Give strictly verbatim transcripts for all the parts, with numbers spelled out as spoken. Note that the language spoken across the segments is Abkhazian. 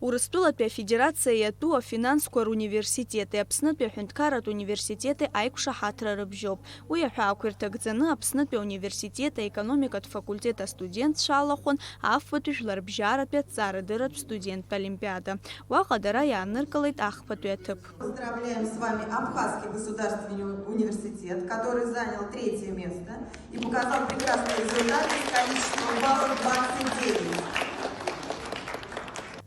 Урыстәылатәи Афедерациа иатәу афинансқәа руниверситети Аԥснытәи аҳәынҭқарратә университети аиқәшаҳаҭра рыбжьоуп. Уи аҳәаақәа ирҭагӡаны Аԥснытәи ауниверситет аекономикатә факультет астудентцәа алахәын афбатәи жәларбжьаратәи аҭҵаарадырратә студенттә олимпиада. Уаҟа дара иааныркылеит ахԥатәи аҭыԥ. Поздравляем с вами Абхазский государственный университет, который занял третье место и показал прекрасные результаты с количеством баллов двадцать девять.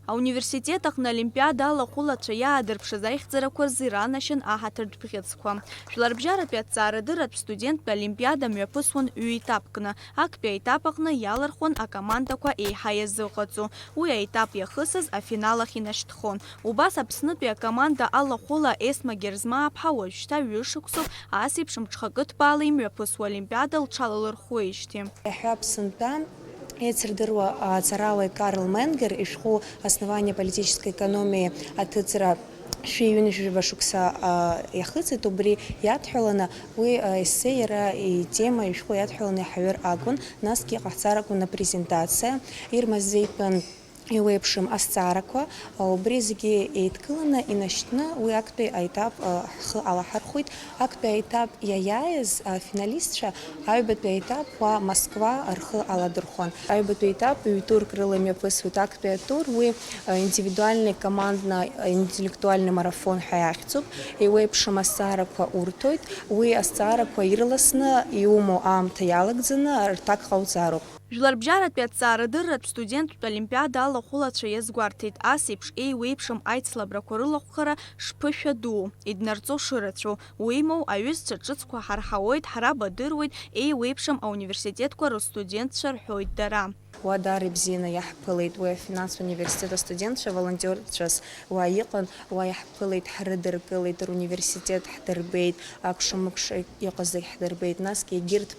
Ауниверситет аҟны олимпиада алахәылацәа иаадырԥшыз аихьӡарақәа рзы иранашьан аҳаҭыртә бӷьыцқәа. Жәларбжьаратәи аҭҵаарадырратә студенттә олимпиада мҩаԥысуан ҩ-етапкны, актәи аетап аҟны иалырхуан акомандақәа еиҳа иазыҟаҵо. Уи аетап иахысыз афинал ахь инашьҭхон. Убас Аԥснытәи акоманда алахәыла Есма Герзмааԥҳа уажәшьҭа ҩышықәсоуп ас еиԥш мҽхакы ҭбаала имҩаԥысуа олимпиада лҽалалырхуеижьҭеи. Иаҳҳәап, сынтәа еицырдыруа аҵарауаҩ Карл Менгер ишәҟәы «Основания политической экономии» аҭыҵра шәи ҩынҩажәи жәаба шықәса, а, иахыҵит, убри иадҳәаланы уи, а, есе иара итема ишәҟәы иадҳәаланы иҳаҩыр акәын, насгьы иҟаҳҵар акәын апрезентациа, ирмазеитәын еиуеиԥшым азҵаарақәа, а, убри зегьы еидкыланы инашьҭны уи актәи аетап, а, ҳхы алаҳархәит. Актәи аетап иаиааиз афиналистцәа аҩбатәи аетап уа Москва рхы аладырхәон. Аҩбатәи аетап ҩ-турк рыла имҩаԥысуеит. Актәи атур уи, а, индивидуальный, командно, а, интеллектуальный марафон ҳәа иахьӡуп. Еиуеиԥшым азҵаарақәа урҭоит. Уи азҵаарақәа ирласны иумоу аамҭа иалагӡаны рҭак ҟауҵароуп. Жәларбжьаратәи аҭҵаарадырратә студенттә олимпиада алахәылацәа иазгәарҭеит, ас еиԥш еиуеиԥшым аицлабрақәа рылахәхара шԥышәа дуу, иднарҵо шырацәоу, уимоу, аҩызцәа ҿыцқәа ҳарҳауеит, ҳрабадыруеит, еиуеиԥшым ауниверситетқәа рыстудентцәа рҳәоит дара. Уа даара ибзианы иаҳԥылеит уи афинанстә университет астудентцәа, волонтерцәас уа иҟан, уа иаҳԥылеит, ҳрыдыркылеит, руниверситет ҳдырбеит, акәша-мыкәша иҟаз зегь ҳдырбеит, насгьы егьырҭ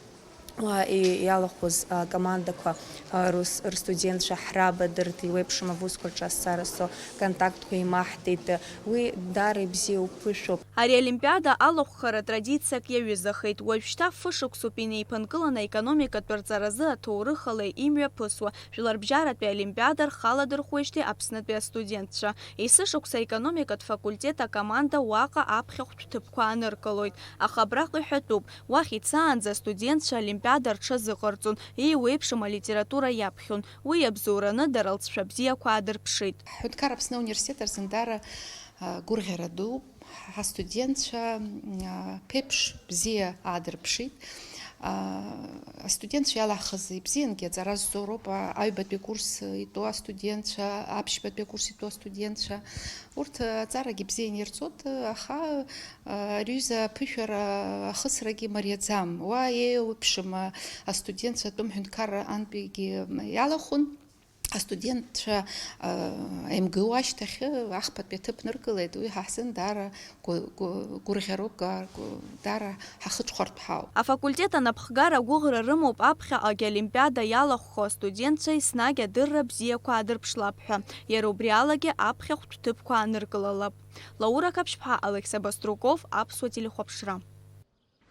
уа и-, иалахәыз, а, командақәа, а, рус-, рстудентцәа ҳрабадырт, еиуеиԥшым авусқәа рҿы азҵаара зҵо контактқәа еимаҳдеит. Уи даара ибзиа уԥышәоуп. Ари олимпиада алахәхара традициак иаҩызахеит. Уажәшьҭа фышықәсоуп инеиԥынкыланы аекономикатә рҵаразы аҭоурыхала имҩаԥысуа Жәларбжьаратәи олимпиада рхаладырхәуеижьҭеи Аԥснытәи астудентцәа. Есышықәса аекономикатә факультет акоманда уаҟа аԥхьахәтә ҭыԥқәа аныркылоит. Аха абраҟа иҳәатәуп, уахь ицаанӡа астудентцәа олимпиада рҽазыҟарҵон, еиуеиԥшым алитература иаԥхьон. Уи иабзоураны дара лҵшәа бзиақәа аадырԥшит. Ҳҳәынҭқар Аԥсны ауниверситет азын даара, а, гәырӷьара дууп. Ҳастудентцәа, а, ԥеиԥш бзиа аадырԥшит. А, астудентцәа иалаҳхыз ибзиангьы аҵара зҵоу роуп, а, аҩбатәи акурс итәоу астудентцәа, аԥшьбатәи акурс итәоу астудентцәа. Урҭ аҵарагьы бзиа инирҵоит, аха, а, ари аҩыза аԥышәара ахысрагьы мариаӡам. Уа еиуеиԥшым, а, астудентцәа атәым ҳәынҭқарра антәигьы иалахәын. Астудентцәа, а, еимгыуа ашьҭахь ахԥатәи аҭыԥ ныркылеит. Уи ҳа ҳзын даара гәы-, гәы-, гәырӷьароуп, га-, гәы-, даара ҳахыҽхәартә ҳауп. Афакультет анапхгара агәыӷра рымоуп аԥхьаҟагь олимпиада иалахәхо астудентцәа еснагь адырра бзиақәа аадырԥшлап ҳәа. Иара убри алагьы аԥхьахәтә ҭыԥқәа ааныркылалап. Лаура Қаԥшьԥҳа, Алықьса Баструков, Аԥсуа телехәаԥшра.